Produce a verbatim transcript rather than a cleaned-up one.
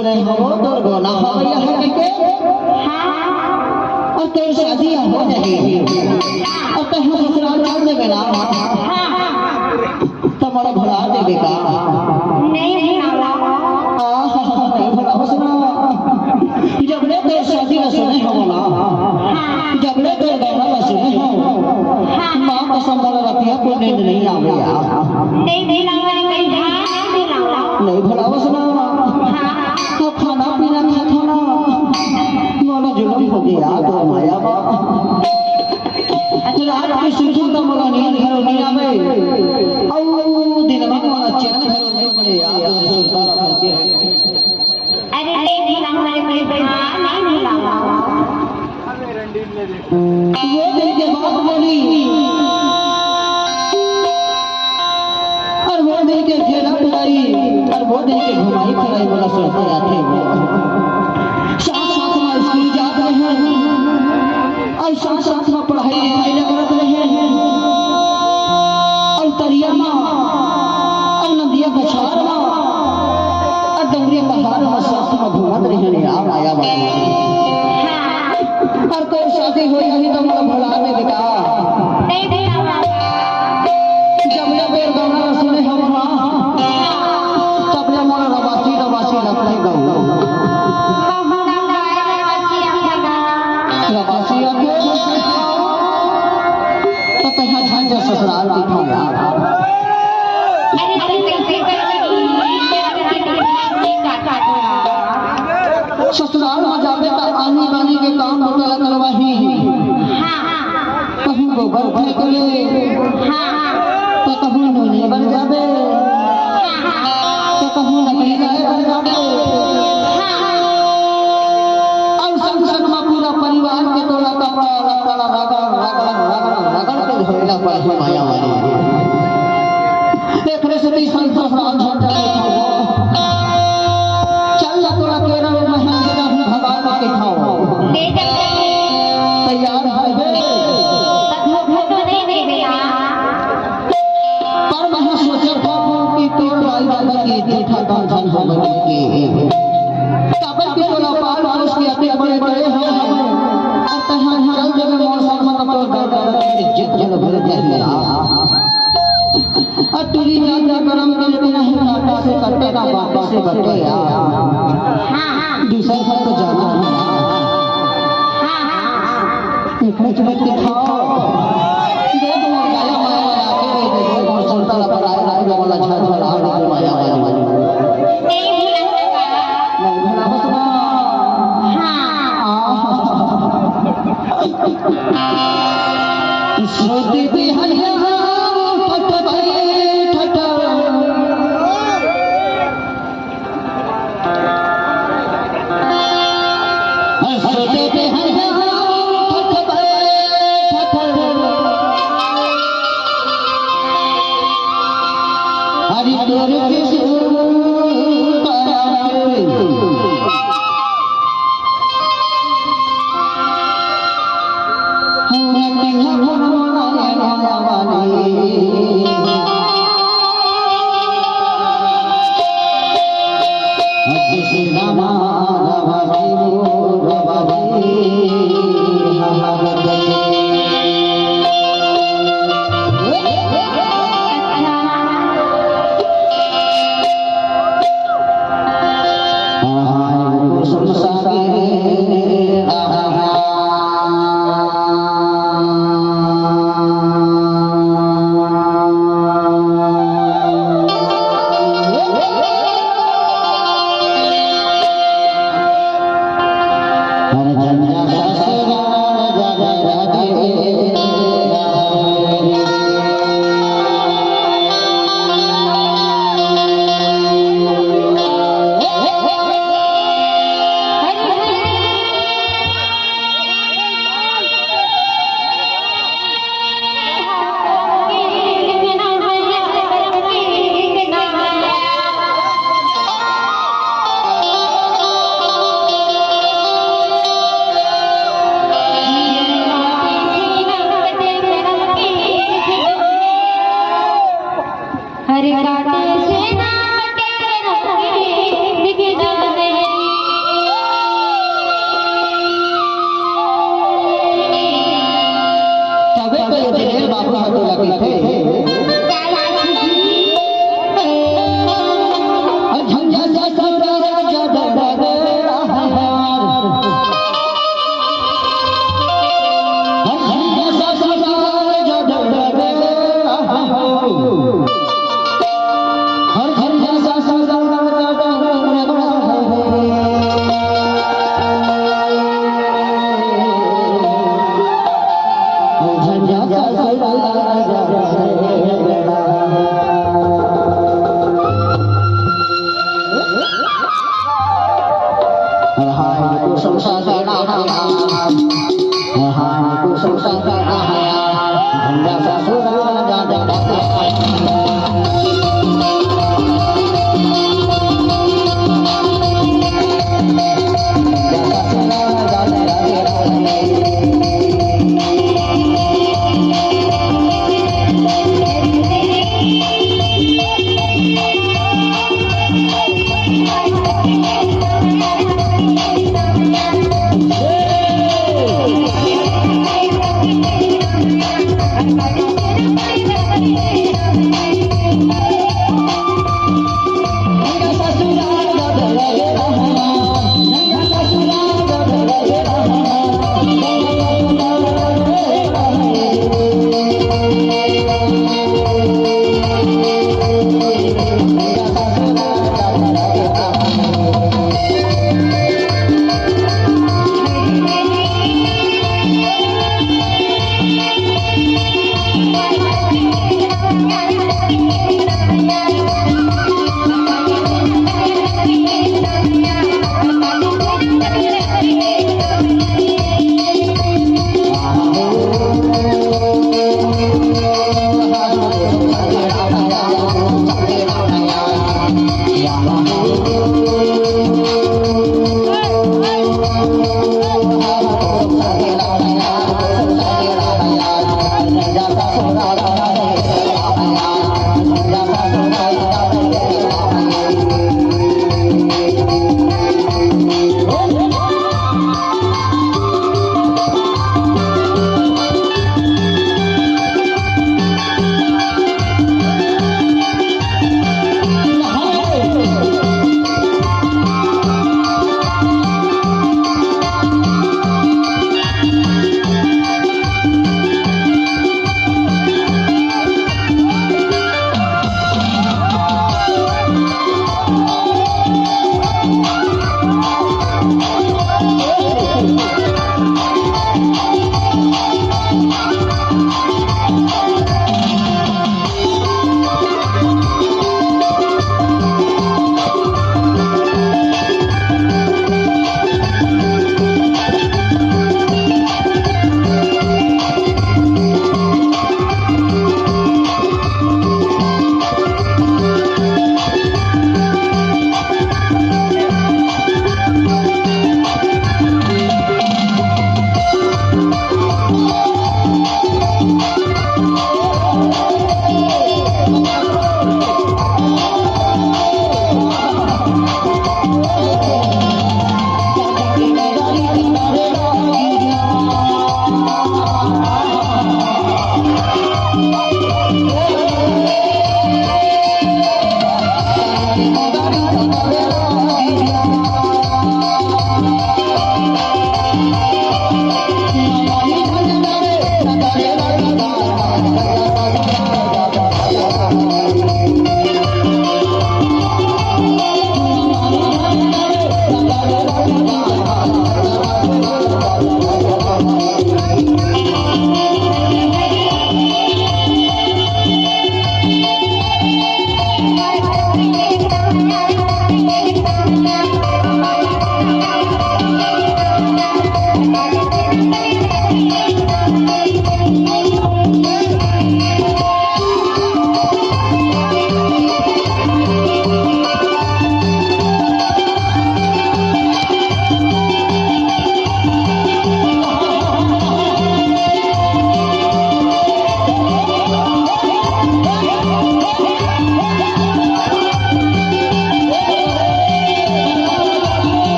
अरे हो, तोर गौना हो गया है के? हाँ। अउ तोर शादी हो जाही। अउ तैं ससुराल चल देबे ना। हाँ। त मोला भुला देबे का? नहीं भुलावा। आहा, नहीं भुलावस ना। जब ले तोर शादी ला सुने हो ना। हाँ। जब ले तोर गौना ला सुने हो। हाँ। माँ कसम मोला रतिया को नींद नहीं आवे यार। नहीं भुलावा रे भैया, नहीं भुलावा। नहीं भुलावस ना। हाँ। तो खाना पीना खाथो ना, मोला जुलम हो गया तो माया बा। रात के सुतहूं त मोला नींद घलो नइ आवे। अउ दिन में मोला चैन घलो नइ पड़े यार, सुनता रहा करके। अरे नहीं भुलावा रे भाई, हाँ, नहीं भुलावा। वो दिन के बात बोली। अउ वो दिन के खेला पिलाई, अउ वो दिन के घुमाई फिराई मोला सुनते आथे। साथ साथ में स्कूल जात रहे, अउ साथ साथ में पढ़ाई लिखाई ल करत रहे, अउ तरिया में, अउ नदिया कछार में, अउ डोंगरी पहाड़ में साथ में घूमत रहे यार, आया बाबू। हाँ। अउ तोर शादी होई रही त मोला भुला देबे का? नहीं भुलावा। जब ले तोर गौना ला सुने हव ना, तब ले मोला रवासी रवासी लगथे गऊ। रवासी आथे। त तैं झन जा ससुराल के खाना। अरे, तैं कैसे करबे? ससुराल में जाबे त आनी बानी के काम बूता ला करवाही। हाँ। कहूँ गोबर फेंक ले, हाँ। त कहूँ नोनी बर जाबे, हाँ। त कहूँ लकड़ी लाए बर जाबे। हाँ। अउ संग संग में पूरा परिवार के तोला कपड़ा लत्ता ला रगड़, रगड़, रगड़, रगड़ के धोए ला पड़ही माया वाली। एकरे सेती संतोष राम झंडा लेथव। चल ला तोला केरा अउ महंगी नहीं भगवान के खाओ। तैयार हवे। पर मैं सोचत हूँ कि तोर माई बाबा के इज्जत ह कम झन हो के। तबे कि तोला पाल पोस के अतेक बड़े बड़े हो, अउ तैं चल देबे मोर संग म, तोर इज्जत घलो भूल जाही। अउ टूरी जात के करम के बिना ही कांटा से कटे ना बांटा से बटे यार। हाँ, हाँ। दूसर घर तो जाना है। हाँ, हाँ, हाँ। एक मिनट में दिखाओ। दे दो, माया, माया, माया, आके दे दो, और सुनता रहा, राय, राय, बोला, झांझ वाला, राय, माया, माया, माया। नहीं भुलावा। नहीं भुलावा, सुना। हाँ। आह। सोते बिहनिया फट बैठत। सोते बिहनिया फट बैठत। हरि तोर के सुन पाया।